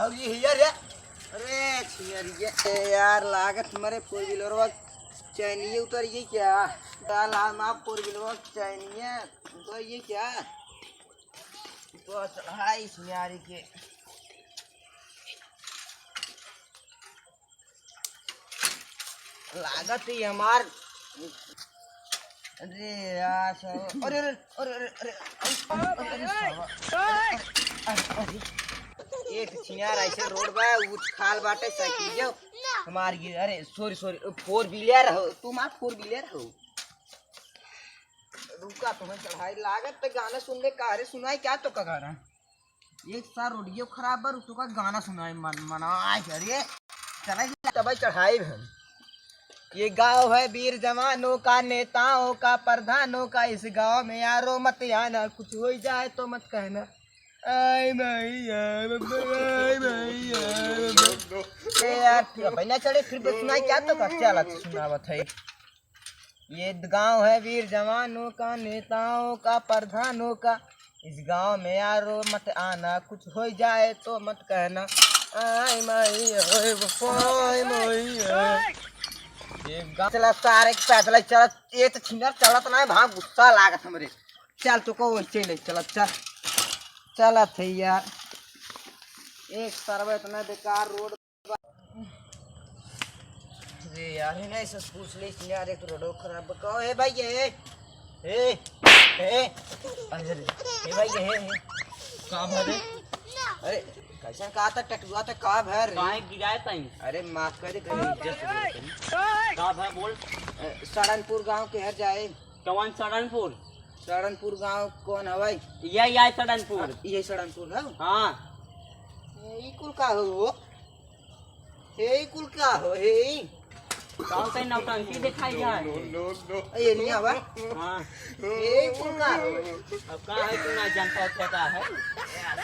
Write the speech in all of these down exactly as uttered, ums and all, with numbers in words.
अरे हिया रे। अरे छिया रे, ए यार, लागत मरे फोर व्हीलरवा चैनिये उतर ये क्या? साला हमार फोर व्हीलरवा चैनिये उतर ये क्या? तो चढ़ाई छिया रे के। लागत ही हमार। अरे यार, साला। अरे, अरे, अरे, अरे, अरे, अरे, अरे, साला। अरे, अरे, अरे। एक छिनार ऐसे रोड बा, ऊंच खाल बाटे, साइकिल जो हमार गिर, अरे, sorry, sorry, फोर व्हीलर हो, तू मार फोर व्हीलर हो। रुका, तुम्हें चढ़ाई लागत, तो गाना सुन ले, का रे, सुनाई क्या तो का गाना? एक सार रोडियो खराब बा, तू का गाना सुनाए मन, मनाए, अरे, चला ही तब चढ़ाई हम। ये गांव है वीर जवानों का, नेताओं का, प्रधानों का। इस गांव में यारो मत आना, कुछ हो ही जाए तो मत कहना। आई मैया, आई मैया। ए यार, तू अब ना चढ़े, फिर बस सुनाई क्या तो का? चला, तो सुनावत है। ये गांव है वीर जवानों का, नेताओं का, प्रधानों का। इस गांव में यारो मत आना, कुछ हो जाए तो मत कहना। आई माई, ओए बाप, आई माई, ओए। ये गांव चला सारे के पैदल ही चलत, ये तो छिनर चलत ना है, भाग गुस्सा लागत हमरे। चल तो को वैसे ले चलत, चल। चलत है यार। एक सरवा इतना बेकार रोड। अरे यार, है ना, ऐसे पूछ ले इसने यार, एक तो रोडो खराब बा। कहो, ए भाई, ए, ए, ए, अरे, ए भाई, ए, ए, का भा रे? अरे, कैसन कहा था, टटुआ था, का भा रे? काहे गिराए ताई? अरे, माफ कर दे, कहीं इज्जत से बोल कहीं। का भा बोल? अ, सड़नपुर गांव के हर जाए। कौन सड़नपुर? सड़नपुर गांव कौन हवाई? यही आए सड़नपुर। यही सड़नपुर है? हाँ। ए, ई कुल का हो? हे, ई कुल का हो, हे? ई? गाँव के नौटंकी दिखाई जाए। ए, नहीं आवा। हाँ। हे, ई कुल का हो? अब का है, तू ना जानता हो, क्या है? ए,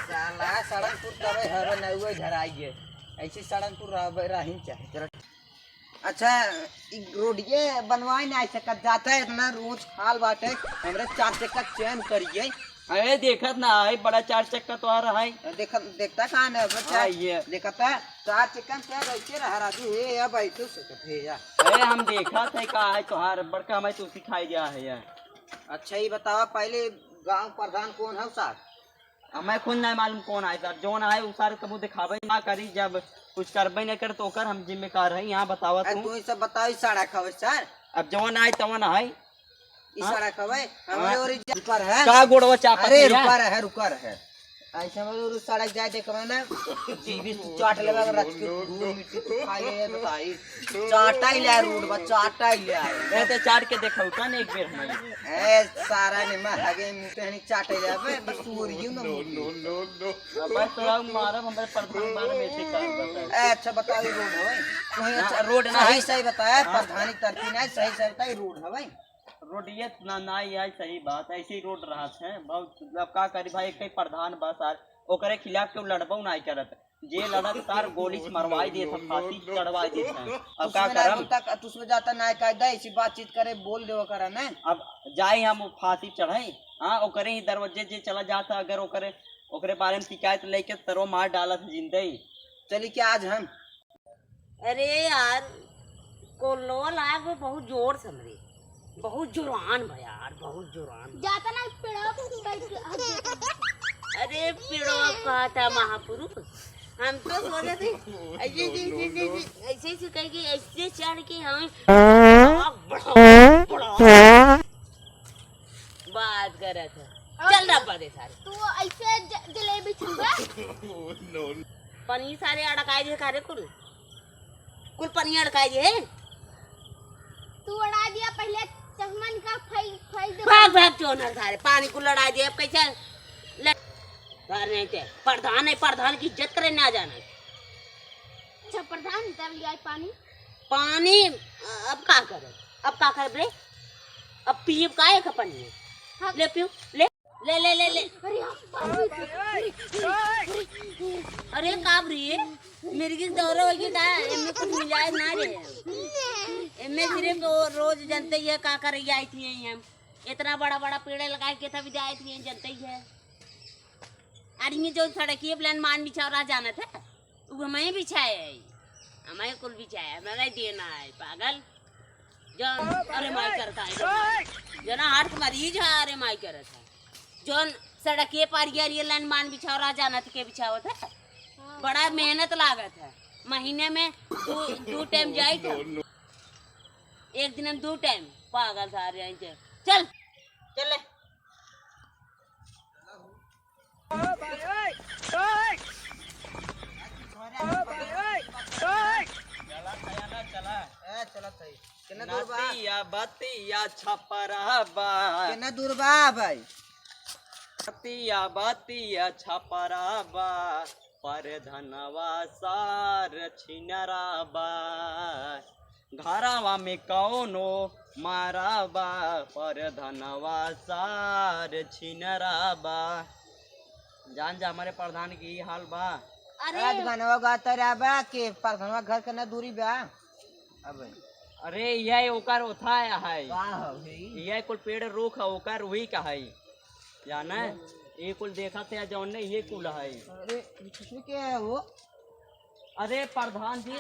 साला, सड़नपुर तबे हवे, ना हुए घर आई है। ऐसे सड़नपुर रह-, रही चाहे। अच्छा, ई रोडिये बनवाए ना सकत जाता है, इतना रोज खाल बाटे, हमरे चार चक्का चैन करिए। अरे देखत ना है, बड़ा चार चक्का तोहार है। देखत, देखता कहाँ ना, बड़ा हाँ, चार, ये। देखता, चार चक्का में क्या रहते रहा राजू, हे या बैठो सकत, हे या। अरे हम देखत है का है तोहार, बड़का हमें तू सिखाई दिया है यार। अच्छा, ये बतावा, पहले गांव प्रधान कौन है साहब? हमें खुद नहीं मालूम कौन आए सर, जौन आए उ सारे तबो दिखावे ना करी, जब कुछ करबे नहीं कर तो ओकर हम जिम्मेदार है। यहाँ बतावा अरे तू। तू ही सब बताओ, ई सड़क हवे सर। अब जौन आए तवन है। ई हाँ? सड़क हवे, हाँ। हमरे ओरी जा-, रुका रहे। का गोड़वा चापत अरे है? रुका रहे, रुका रहे। ऐसे हमरे ओरी सड़क जाए देखबे ना, जीवी तू चाट लेबे, अगर रच के धूल मिट्टी तू खा ले, बताई। चाटा ही ले रोड बा, चाटा ही ले। ए, ते चाट के देखौता ने एक बेर हमें। ए, सारा ने मैं हगे मुंह पे हनी चाटे जाबे, बस तू ओरियो ना मुंह पे। अब बस तोरा मारब, हमरे प्रधान मारब, ऐसे कर बता। ए, अच्छा बताओ, ये रोड है? तू ही ना, अच्छा, रोड ना सही, है। सही बताया, हाँ। प्रधानी तरफी ना, सही, सही बताई, रोड है भाई। रोड ये ना, ना ही है, सही बात है, ऐसे ही रोड रहत है, बहुत, अब का करी भाई, एक ही प्रधान बस, आ, ओकरे खिलाफ केहू लड़बो ना करत। जे लड़त सार गोली से मरवाई देत है, फांसी चढ़वाई देत है। अब का उसमें ना करम? होता, तू उसमें जाता ना कायदा, ऐसी बातचीत करे, बोल देवा करा ना। अब जाई हम फांसी चढ़ाई, हाँ, ओकरे ही दरवाजे जे चला जाता, अगर ओकरे, ओकरे बारे में शिकायत लेके तरो मार डालत है जिंदे ही। चली क्या आज हम? अरे यार, कोल्लवा लाग बे बहुत जोर से हमरे, बहुत जोरान बा यार, बहुत जोरान बा। जाता ना पेड़वा पे चढ़ के, हट जाता। अरे पेड़वा कहा था महापुरुष, हम तो सोचे थे ऐसे, ऐसे, ऐसे, ऐसे, ऐसे, ऐसे चढ़ के हम बढ़ा, बढ़ा, बढ़ा। बात करत है। और चल रहा परे सारे। तू ऐसे ज-, जलेबी छुबा? पनीर सारे अड़काई दे सारे कुल। कुल पनीर अड़काई दे। तू अड़ा दिया पहले चश्मा निकाल, फाइल, फाइल दे। भाग, भाग, चोनर सारे। पानी कुल अड़ा दिया, अब कैसे ले? सारे नहीं थे। प्रधान है, प्रधान की इज्जत करे ना जाना। अच्छा, प्रधान, इधर ले आई पानी। पानी, अब का करे? अब का करब रे? अब पीब का एक पानी? हाँ। ले पीब, ले। ले, ले, ले, ले। अरे, हाँ, पानी। अरे, का रे? मिर्गी के दौरा होगी का? एमे कुछ मिलाए ना रे। एमे सिर्फ वो रोज जनते ही है, का करे आई थी हम। इतना बड़ा, बड़ा पेड़ लगाए के था भी जाए थी, जनते ही है। अरे, ये जो सड़क, ये प्लान मान बिछाव रहा जानत है। तू हमें बिछाए है, हमें कुल बिछाए, हमें देना है, पागल। जौन अरे माई करत है, जौन हार्ट के मरीज है, अरे माई करत है। जौन सड़किए पर ये, ये लाइन मान बिछाओ रहा, जानत के बिछावत है। बड़ा मेहनत लागत है, महीने में दो, दो टाइम जाई थे, एक दिन में दो टाइम। पागल सारे हैं जे। चल, चल ले। चला, चला ना, चला। ए, चलत है। केतना दूर बा? नतिया बतिया छपरा बा। केतना दूर बा भाई? नतिया बतिया छपरा बा, परधनवा सार छिनरा बा। घरवा में कौनो मारा बा, परधनवा सार छिनरा बा। जान जा, हमरे प्रधान के ई हाल बा। अरे। आज गानवा गाता रहा बा कि प्रधानवा घर केतना दूरी बा? अब। अरे, यह ओकर ओथा है। का हवे? यह कुल पेड़ रूख है, ओकर वही का है। जाना? ये कुल देखत है, जौन ने ये कुल है। अरे, ये किसमें क्या है वो? अरे प्रधान जी,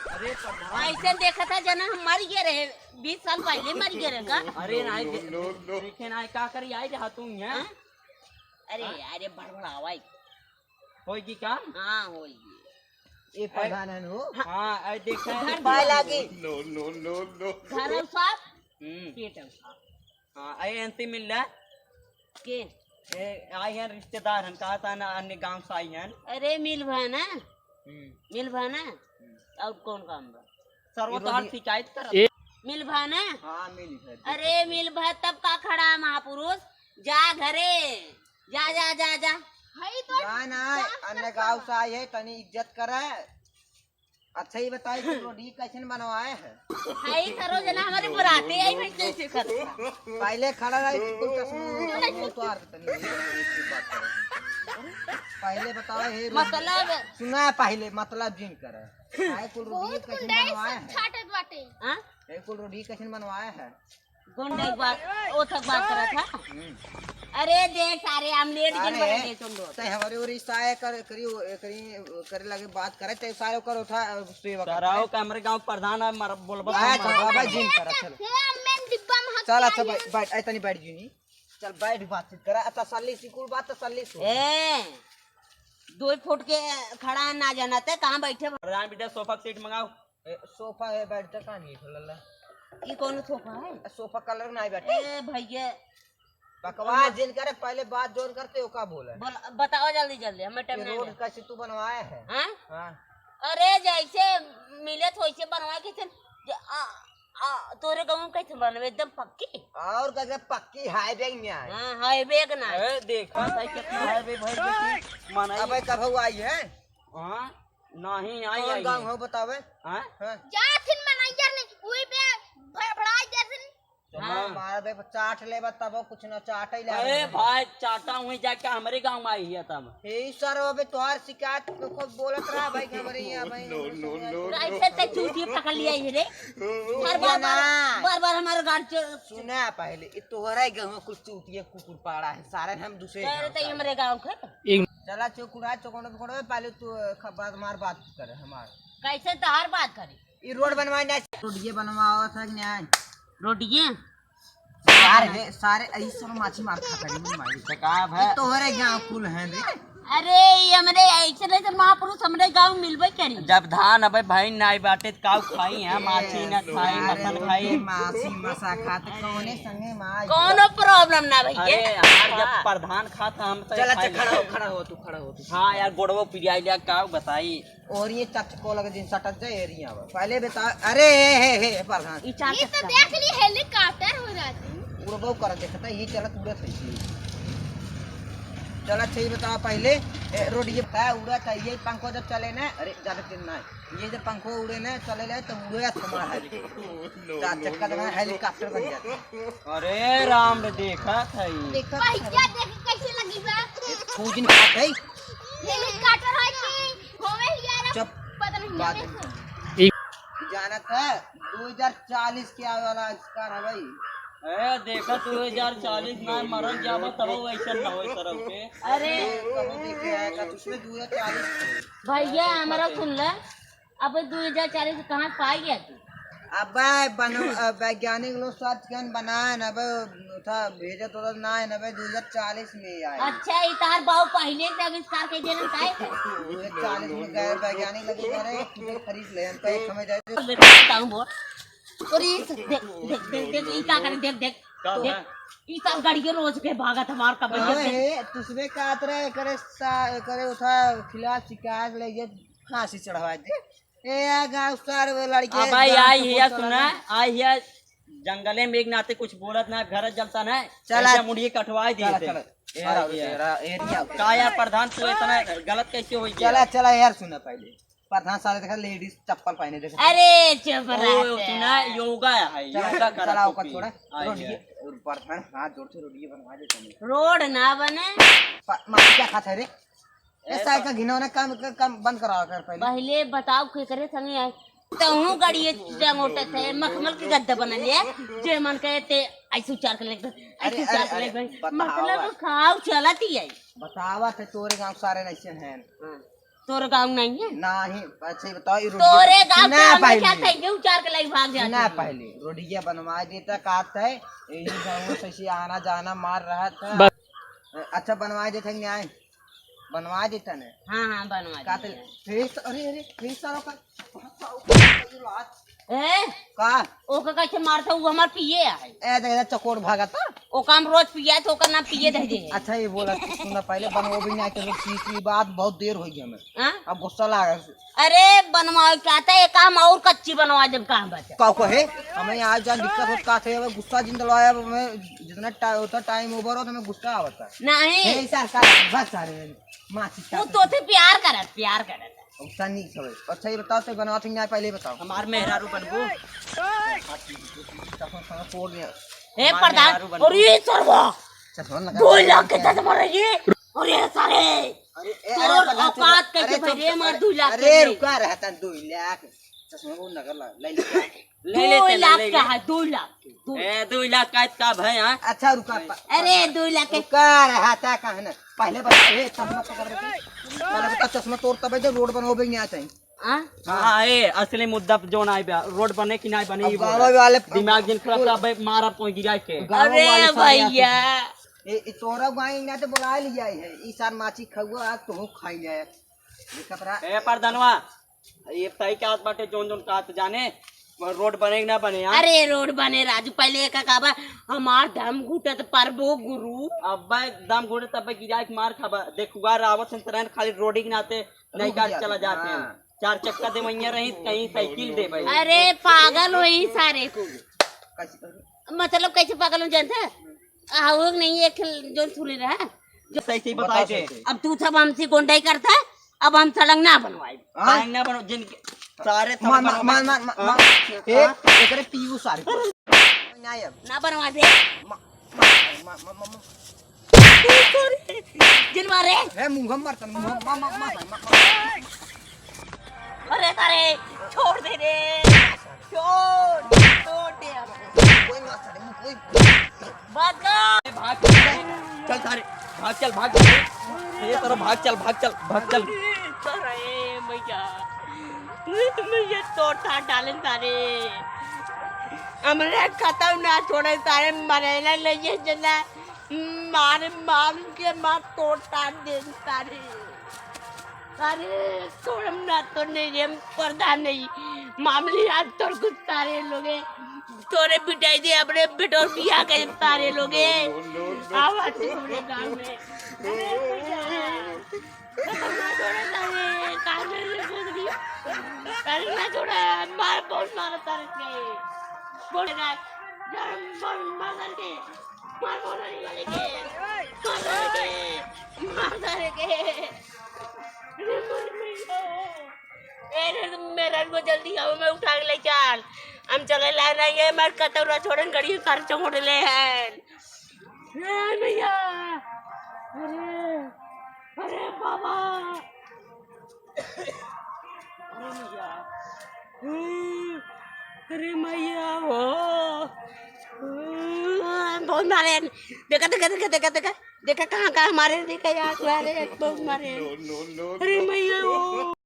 अरे प्रधान। ऐसे देखत है जना हम मर गए रहे, बीस साल पहले मर गए रहे का? अरे नहीं, दे-, देखे ना, का करी, आई रहा तू यहाँ? हाँ? अरे, हाँ? अरे, बड़बड़ावा है। होई की काम? हाँ, होई की। ये प्रधान है नु? हाँ, आई देखा है। घर पाए लागी। No, no, no, no। घर और साफ, हम्म। पेट और साफ। हाँ, आई एंती मिल रहा। के? ए, आई हैं रिश्तेदार हन, कहा था ना, अन्य गांव से आई हैं। अरे मिल भा ना, हम्म। मिल भा ना। हम्म। और कौन काम बा? सरवा ये तोहार रोटी शिकायत करत। ए- मिल भा ना। हाँ, मिल भा। अरे मिल भा, तब का खड़ा है महापुरुष? जा घरे, जा, जा, जा, जा। हई तो जा ना, जा अन्य कर गांव से आई है, तनी इज्जत करे। अच्छा, ये बताओ कि रोटी कैसन बनवाए है? हई करो जना, हमारे बुराते आई भाई कैसे कर। पहले खड़ा रही कि कुल चश्मा उतार, उतार के तनी एक बात करो। पहले बताओ, हे रोटी मतलब सुना, पहले मतलब जिन करे। आए कुल रोटी बहुत कैसन गुंडे बनवाए सब है? छाटत बाटे। हाँ? हे कुल रोटी कैसन बनवाए है? गुंडे के बात, ओथक बात करत है। हम्म। अरे देख सारे आमलेट जिन अरे, बने दे सुन लो। ते हमारे ओर रिश्ता आए कर, करी, करी, करे लगे बात करे, ते सारे ओकर उठा, सेवा करता सराव है। का हमरे गांव प्रधान है, मर-, बोलबा आया तो था, बाबा जी, चल, चल। ये मैं डिब्बा में हक चल, के अच्छा, आई बैठ, हूँ। बैठ, ऐ तनी बैठ जी। चल, बैठ, बातचीत करा, तसल्ली से कुल बात, तसल्ली से। ए, दो फुट के खड़ा ना जाना ते, कहाँ बैठे? प्रधान बेटा, सोफा सेट मंगाओ। ए, सोफा है, बैठ तो कहाँ नहीं लल्ला। ई कौन सोफा है? सोफा कलर नहीं बैठे। ए, भैया। बकवास जिन करे, पहले बात जोन करते हो, का बोले? बोल, बताओ जल्दी, जल्दी, हमें टाइम ये नहीं रोड है। कैसे तू बनवाया है? हाँ? हाँ। अरे, जैसे मिले तो वैसे बनवाए के चल। ज-, आ, आ, तोरे गाँव में कैसे बनवे? एकदम पक्की? और कैसे पक्की हाईवे में आए? हाँ, हाईवे के ना। अरे, देखा था कितना हाईवे भाई, देखी, मनाई। अबे, कब हुआ आई है? हाँ, नहीं आई, कौन आई गाँव है। हो बतावे? हाँ? हाँ। जाथिन मनैया ने, उई बे भड़भड़ाई जाथिन। चलो, हाँ। मार बे, चाट लेबा तब कुछ ना चाटै ले अरे आवे। भाई, चाटा हुई जाके हमरे गाँव में आई है तब। हे सर, अबे तोहार शिकायत को खुद बोलत रहा भाई कि हमरे यहाँ भाई। No, no, no, no। कैसे ते चूतिया पकड़ लिया ये रे? हर बार, ना। बार, बार, बार हमारे गाड़ च- सुना पहले, ये तोहरा ही गाँव में कुछ चूतिया कुकुर पाड़ा है, सारे हम दूसरे अरे गाँव तई का। हमरे गाँव के। चला चोकुड़ा, चोकुड़ा, चोकुड़ा, पहले तू, अ, ख-, बात, हमार बात करे, हमार। कैसे तोहार बात करे? ई रोड बनवाए ना, रोडिये बनवाओ सक न्याय। रोडिये? सारे, सारे, ऐसे माछी मार खा करी, मारी। तो का भा? ये तोहरे गाँव कुल हैं रे। अरे, ये हमरे ऐसे नहीं तो महापुरुष हमरे गाँव मिलबे करी। जब धान अबे भाई नाई बाटे, त काऊ खाई है, माछी ना खाई, अरे, मटन खाई। माछी, मसा खाते, कौने संगे मार? कौनो problem ना भैया। अरे, यार, जब हाँ। प्रधान खाता, हम तो चल, अच्छा, खाई खड़ा हो, लेते। खड़ा हो, तू खड़ा हो, तू। हाँ, यार, गोड़वो पिराई लिया, काऊ बताई। और ये चच को लगे दिन सटक जाए, एरिया में। पहले बता, अरे, हे, हे, हे, प्रधान। ई चार ये तो चक्का। देख ली, helicopter हो जाती। उड़बो कर देखता, ये चलत उड़त है, ये। चल, अच्छा, ये बताओ पहले, ए, रोड ये है, उड़त है, ये पंखो जब चले ना, अरे, ज्यादा तेज ना है। ये जब पंखो उड़े ना, चले ले, तो उड़े थमा है। चार चक्का तो helicopter बन जाता है। अरे राम रे, देखा था ये। देखा भैया, देख कैसे लगी बा? ये फौजी ने कहा था, helicopter है कि होवे यार, चुप। पता नहीं बात है। जानत है, दो हज़ार चालीस के आवे वाला आविष्कार है भाई। ए, देखा, दो हजार चालीस ना मरल जाबा, तब वैसन ना होई सरऊ के। अरे, कबो देखे आया का, तुझमें दो हजार चालीस। भैया, हमारा सुन ले, अब दो हजार चालीस कहाँ पाई गया तू? अबे बनो, अ, वैज्ञानिक लोग सर्च किहन बनाए न, अबे उठा भेजे तो ना है न, अबे दो हजार चालीस में आए। अच्छा, ई तार बाऊ पहिले से आविष्कार कर देलन काहे? दो हजार चालीस में गए वैज्ञानिक लगे करे, तुझे खरीद ले, हम तो एक समय जाए। बताऊं बोल। और ई देख, देख, देख, देख, ई का करे, देख, देख, का देख, है? ई सब गड़ियो रोज के भागत हमार कब हाँ, हे, तुझमें का तरह करे सा-, करे उठा खिलाफ शिकायत ले ये फांसी चढ़वा दे। ए, आ गाँव सार वो लड़के अब भाई, गाँव आई से हिया बोल सुना, चला। आई हिया जंगले में एक नाते कुछ बोलत ना, घर जलता ना, चला। ऐसे मुड़िए कटवाए दिए चला, थे। चला। ए, अरे, आई हिया। तेरा एरिया। का यार प्रधान, तू इतना गलत कैसे हो गया? चला, चला यार, सुना पहले। प्रधान सारे देखा लेडीज चप्पल पहने देखा। अरे, चुप ओ, रह। सुना, योगा है, चला, योगा करा चला, तू ओका पी। छोड़ा। आई रोड हिया। ये, और प्रधान हाथ जोड़ के रोड ये बनवा दे तनी। रोड ना बने। प-, मार क्या खाता है रे? ऐसा का घिनौना काम, का काम बंद करावा कर पहले। पहले बताओ केकरे संगे आए। तहूँ गड़िए टंगोटत है, मखमल के गद्दा बनल है, जे मन कहे ते ऐसे उचार के लेके, ऐसे अरे, उचार अरे, के लेके। अरे, बतावा। मतलब खाओ चलत ही है। बतावा थे तोरे गाँव सारे नैसे हैं। हाँ। तोरे गाँव नहीं है? नहीं, अच्छा ये बताओ, ये रोडिया तोरे गाँव सुना के हम पहले। क्या कहेंगे, उचार के लेके भाग जाते ना हैं। पहले रोडिया बनवा देता, कहते हैं, यही गाँव से ऐसे आना जाना मार रहा था। बस। अच्छा बनवा देते हैं न्याय। बनवा देता ने। हाँ, हाँ, बनवा का देता ते है। फ्रेश, अरे, अरे, फ्रेश सारा का, का, का, का, का, ए? का? ओका कैसे मारता, वो हमार पिए है। ए, देख, देख, चकोर भागता। ओका हम रोज पिया, तो ओकर नाम पिए दे दे। अच्छा, ये बोला, सुना पहले, बनवा भी नहीं आते, लोग तीसरी बात, बहुत देर हो गई हमें। हाँ? अब गुस्सा लागा। अरे, बनवा क्या था, एक हम और कच्ची बनवा देब, काम बचा। का कहे? हमें यहाँ जान दिक्कत होत का थे, अब गुस्सा जिन दलवाया, अब हमें जितना टा-, होता टाइम ओवर हो, तो हमें गुस्सा आवता। नहीं। ए, सर, का, बस, सर, माँ, वो तो थे प्यार करत, प्यार करत। अच्छा, नहीं समझ। अच्छा, ये बताओ, तो बनवा थी, न्याय पहले ही बताओ। हमार मेहरारू बनबू। चश्मा, चश्मा फोड़ लिया। हे हमार प्रधान, मेहरारू बनबू। अरे सरवा, चश्मा लगा दो लाख के चश्मा रही। अरे सारे, अरे, ए, तोर अरे, प्रधान, औकात कैसे अरे, भरे चुप, मार अरे, दो लाख अरे, के? रुका, रहता दो लाख। चश्मा को नगर ला, ले ले। ले ले दो लाख का है, दो लाख के, दो। ए, दो लाख का है, का भाई, हाँ? अच्छा, रुका, प-, अरे, दो लाख के। रुका, रहता कहाँ ना? पहले बता, ए, चश्मा पकड़ रखे। पहले बता, चश्मा तोड़ तबे जो रोड बनवावे नहीं आते हैं। हाँ? हाँ, ए, असली मुद्दा पे जोन आए बा, रोड बने कि नहीं बने, अब ई बोल। गाँव वाले दिमाग जिन खराब था, अबे मार अब कोई गिरा के। गाँव अरे वाले सारे भैया। आके, ए, ए, तोरा गाँव ना तो बुला लिया है, ई सार माछी खउआ, आज तो खाई जाए। देखत रहा। ए, परधनवा, ये तई के आस बाटे, जोन जोन कहत जाने, वो रोड बने कि ना बने, हाँ? अरे, रोड बने, राजू, पहले एक कहबा, हमार दम घुटत परबो गुरु। अब्बे दम घुटत, अब्बे गिराए के मार खाबा। देखुआ, रावत संतरायन खाली रोडी के नाते रुक नहीं काट जाते। चला जाते हैं। हाँ। चार चक्का देवैया रही, कहीं साइकिल दे भाई। अरे, पागल होई सारे को। कैसे? मतलब, कैसे पागल हो जानता है? आ, वो नहीं, एक जोन सुने रहा। जो सही सही बताए दे। अब तू सब हमसे गोंडाई करता है, अब हम सड़क ना बनवाई। हाँ? सड़क ना बनो, जिन सारे सब मान, मान, बनवाए। मान, मान, मान, हाँ? मान। ए, हाँ? एकरे पीऊ सारे को। ना अब। ना बनवा दे। मा-, मा-, मा-, मा-, मा-, मा-, जिन मारे। ए, मुंह मार तन, मुंह मा-, मा-, मा-, मा-, मा-, मा-, अरे सारे, छोड़ दे रे। छोड़, छोड़ दे अब। कोई ना सारे, कोई। भाग जा। भाग, चल सारे, भाग चल, भाग चल। ये तरफ भाग चल, भाग चल, भाग चल। अरे मैया, मैं ये तोता डालन सारे। हमरे खतम ना छोड़े सारे, मरेला नहीं ये जना। मार, मार के मार तोता दे सारे। अरे, छोड़म ना तो नहीं रे, पर्दा नहीं। मामली आज तोर कुछ सारे लोगे। तोरे पिटाई दे, अपने बेटोर बियाह के सारे लोगे। आवा तू हमरे गाँव में। अरे, भैया। ना छोड़ा सारे, कान में से घुस गया। अरे, ना छोड़ा, मार, बहुत मारा सारे के। बोल ना, मार, मार करके। मार, मार, मार, मार के। मार, मार के। मार, मार के। अरे, मर गई। ए रे, मेहरारू को जल्दी आओ, मैं उठा के ले चल। हम चले ला नहीं है, मार कतौरा छोड़न गड़ी कर चमोड़ ले हैं। ए भैया, अरे, अरे बाबा, अरे मैया, अरे मैया हो। बहुत मारे हैं। देखा, देखा, देखा, देखा, देखा, देखा कहाँ, कहाँ मारे, देखा यार, मारे हैं, बहुत मारे हैं। अरे मैया, ओ।